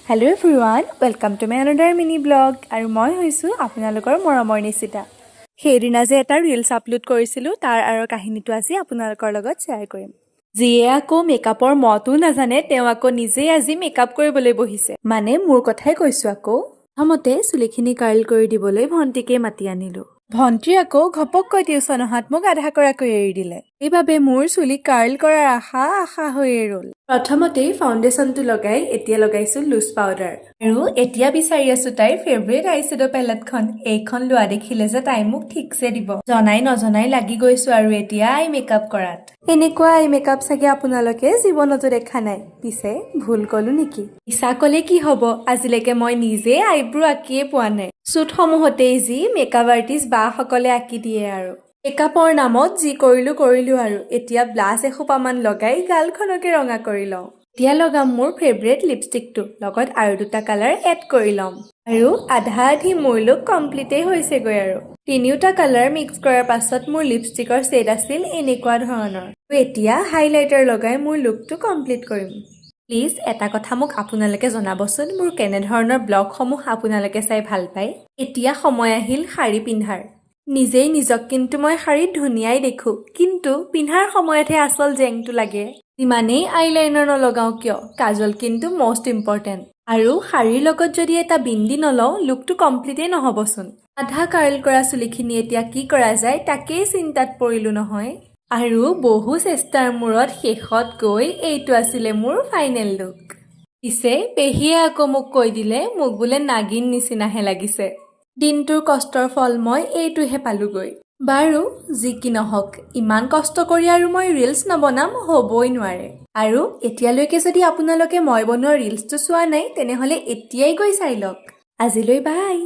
Hello everyone, welcome to my another mini vlog আৰু মই হৈছোঁ আপোনালোকৰ মৰমৰ নিচিতা। সেইদিনা যে এটা ৰিলছ আপলোড কৰিছিলোঁ, তাৰ আৰু কাহিনীটো আজি আপোনালোকৰ লগত শ্বেয়াৰ কৰিম। যিয়ে আকৌ মেকআপৰ মতো নাজানে, তেওঁ আকৌ নিজেই আজি মেকআপ কৰিবলৈ বহিছে। মানে মোৰ কথাই কৈছোঁ আকৌ। প্ৰথমতে চুলিখিনি কাৰ্ল কৰি দিবলৈ ভণ্টিকেই মাতি আনিলোঁ। ভণ্টি আকৌ ঘপককৈ টিউচন অহাত মোক আধা কৰাকৈ এৰি দিলে। সেইবাবে মোৰ চুলি কাৰ্ল কৰাৰ আশা আশা হৈয়ে ৰ'ল। প্ৰথমতেই ফাউণ্ডেশ্যনটো লগাই এতিয়া লগাইছো লুজ পাউডাৰ আৰু এতিয়া বিচাৰি আছো তাইৰ ফেভৰেট আইশ্বেড' পেলেটখন। এইখন লোৱা দেখিলে যে তাই মোক ঠিকছে দিব। জনাই নজনাই লাগি গৈছো আৰু এতিয়া আই মেকআপ কৰাত। এনেকুৱা আই মেকআপ চাগে আপোনালোকে জীৱনতো দেখা নাই। পিছে ভুল কলো নেকি? মিছা ক'লে কি হ'ব, আজিলৈকে মই নিজে আইব্ৰো আঁকিয়ে পোৱা নাই। শ্বুটসমূহতেই যি মেকআপ আৰ্টিষ্ট বাসকলে আঁকি দিয়ে। আৰু মেকআপৰ নামত যি কৰিলো কৰিলো আৰু এতিয়া ব্লাছ এসোপামান লগাই গালখনকে ৰঙা কৰি লওঁ। এতিয়া লগাম মোৰ ফেভৰেট লিপষ্টিকটো, লগত আৰু দুটা কালাৰ এড কৰি ল'ম আৰু আধা আধি মোৰ লুক কমপ্লিটেই হৈছেগৈ। আৰু তিনিওটা কালাৰ মিক্স কৰাৰ পাছত মোৰ লিপষ্টিকৰ শ্বেড আছিল এনেকুৱা ধৰণৰ। এতিয়া হাইলাইটাৰ লগাই মোৰ লুকটো কমপ্লিট কৰিম। প্লিজ এটা কথা মোক আপোনালোকে জনাবচোন, মোৰ কেনেধৰণৰ ব্লগসমূহ আপোনালোকে চাই ভাল পায়। এতিয়া সময় আহিল শাৰী পিন্ধাৰ। নিজেই নিজক কিন্তু মই শাৰীত ধুনীয়াই দেখোঁ, কিন্তু পিন্ধাৰ সময়তহে আচল জেংটো লাগে। যিমানেই আইলাইনাৰ নলগাওঁ কিয়, কাজল কিন্তু মষ্ট ইম্পৰ্টেণ্ট। আৰু শাৰীৰ লগত যদি এটা বিন্দি নলওঁ, লুকটো কমপ্লিটেই নহ'বচোন। আধা কাৰ্ল কৰা চুলিখিনি এতিয়া কি কৰা যায়, তাকেই চিন্তাত পৰিলো নহয়। আৰু বহু চেষ্টাৰ মূৰত শেষত গৈ এইটো আছিলে মোৰ ফাইনেল লুক। পিছে পেহীয়ে আকৌ মোক কৈ দিলে, মোক বোলে নাগিন নিচিনাহে লাগিছে। দিনটোৰ কষ্টৰ ফল মই এইটোহে পালোগৈ। বাৰু যি কি নহওক, ইমান কষ্ট কৰি আৰু মই ৰিলছ নবনাম হ'বই নোৱাৰে। আৰু এতিয়ালৈকে যদি আপোনালোকে মই বনোৱা ৰিলছটো চোৱা নাই, তেনেহ'লে এতিয়াই গৈ চাই লওক। আজিলৈ বাই।